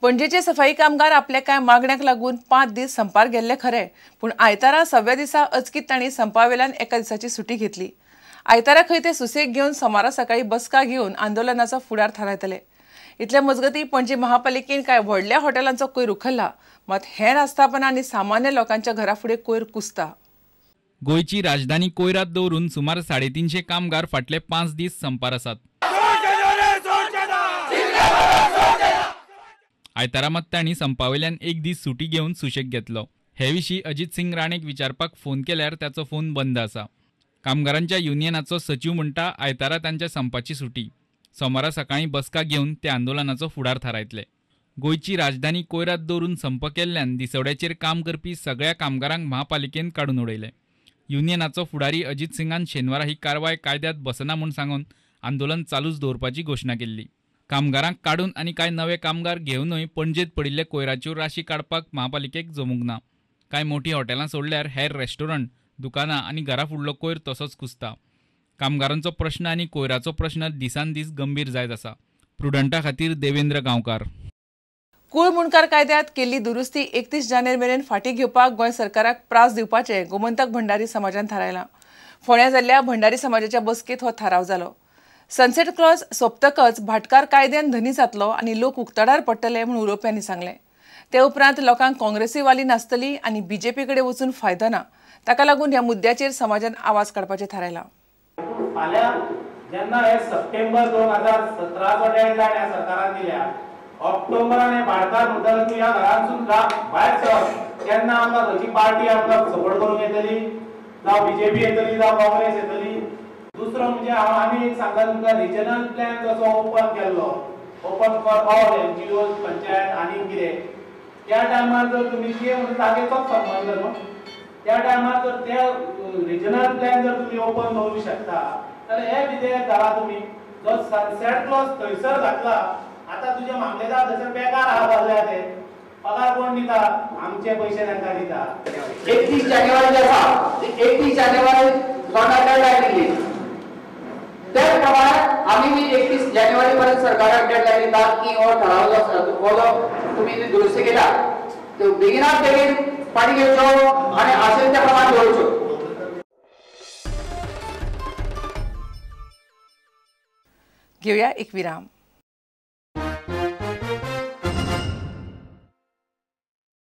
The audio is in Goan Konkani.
पणजेचे सफाई कामगार आपल्या कांय मागण्यांक लागून 5 दीस संपार गेल्ले खरे, पूण आयतारा 6व्या दिसा अचकीत तांणी संपावेल्यान एका दिसाची सुटी घेतली। आयतारा खंय ते सुसेग घेवन सोमारा सकाळी बसका घेवन आंदोलनाचो फुडार थारायतले। इतले मजगती पणजी महापालिकेन कांय व्हडल्या हॉटेलांचो कोयर उखल्ला, मात हेर आस्थापनां आनी सामान्य लोकांच्या घरा फुडें कोयर कुसता। गोंयची राजधानी कोयरात दवरून सुमार 350 कामगार फाटले 5 दीस संपार आसात। आयतारा मात तांणी संपावेल्यान एक दीस सुटी घेवन सुशेग घेतलो। हे विशीं अजित सिंग राणेक विचारपाक फोन केल्यार ताचो फोन बंद आसा। कामगारांच्या युनियनाचो सचीव म्हणटा आयतारा तांच्या संपाची सुटी, सोमारा सकाळी बसका घेवन ते आंदोलनाचो फुडार थारायतले। गोंयची राजधानी कोयरात दवरून संप केल्ल्यान दिसवड्याचेर काम करपी सगळ्या कामगारांक महापालिकेन काडून उडयले। युनियनाचो फुडारी अजित सिंगान शेनवारा ही कारवाय कायद्यात बसना म्हूण सांगून आंदोलन चालूच दवरपाची घोशणा केल्ली। कामगारांक काडून आनी कांय नवे कामगार घेवनूय पणजेत पडिल्ले कोयराच्यो राशी काडपाक महापालिकेक जमूंक ना। कांय मोठी हॉटेलां सोडल्यार हेर रेस्टॉरंट, दुकानां आनी घरा फुडलो कोयर तसोच कुसता। कामगारांचो प्रश्न आनी कोयराचो प्रश्न दिसान दीस गंभीर जायत आसा। प्रुडंटा खातीर देवेंद्र गांवकार। कूळ मुंडकार कायद्यात केल्ली दुरुस्ती 31 जानेर मेरेन फाटीं घेवपाक गोंय सरकाराक प्रास दिवपाचें गोमंतक भंडारी समाजान थारायलां। फोंड्यां जाल्ल्या भंडारी समाजाच्या बसकेंत हो थाराव जालो। सनसेट क्लॉज सोंपतकच भाटकार कायद्यान धनी जातलो आनी लोक उक्ताडार पडटले म्हूण उलोवप्यांनी सांगलें। ते उपरांत लोकांक काँग्रेसी वाली नासतली आनी बीजेपी कडेन वचून फायदो ना, ताका लागून ह्या मुद्द्याचेर समाजान आवाज काडपाचें थारायलां। फाल्यां जेन्ना हे सप्टेंबर 2017चो डेडलायन ह्या सरकारान दिल्या, ऑक्टोबरान हे भाटकार म्हणटले तूं ह्या घरांतसून भायर सर, तेन्ना आमकां खंयची पार्टी आमकां सपोर्ट करूंक येतली, जावं बीजेपी येतली जावं काँग्रेस येतली। दुसरो म्हणजे हांव आनी एक सांगता तुमकां, रिजनल प्लॅन जसो ओपन केल्लो, open for all NGOs, panchayat आनी कितें, त्या टायमार जर तुमी ते म्हणून जागेचोच संबंद न्हू, त्या टायमार जर त्या रिजनल प्लॅन जर तुमी ओपन दवरूंक शकता जाल्यार हे विधेयक घाला तुमी। जो सनसेट क्लॉज थंयसर घातला, आतां तुजे मामलेदार थंयसर बेकार आहा बसल्या, ते पगार कोण दिता? आमचे पयशे तांकां दिता। 31 जानेवारी जे आसा 31 जानेवारी लोकांक डेडलायन दिली, त्याच प्रमाणे आमी 31 जानेवारी पर्यंत सरकाराक डेडलायन दिता की हो ठराव जो आसा हो जो तुमी दुरुस्ती केल्या त्यो बेगिनात बेगीन फाटीं घेवच्यो आनी आशिल्ले त्या प्रमाणे दवरच्यो। घेवया एक विराम।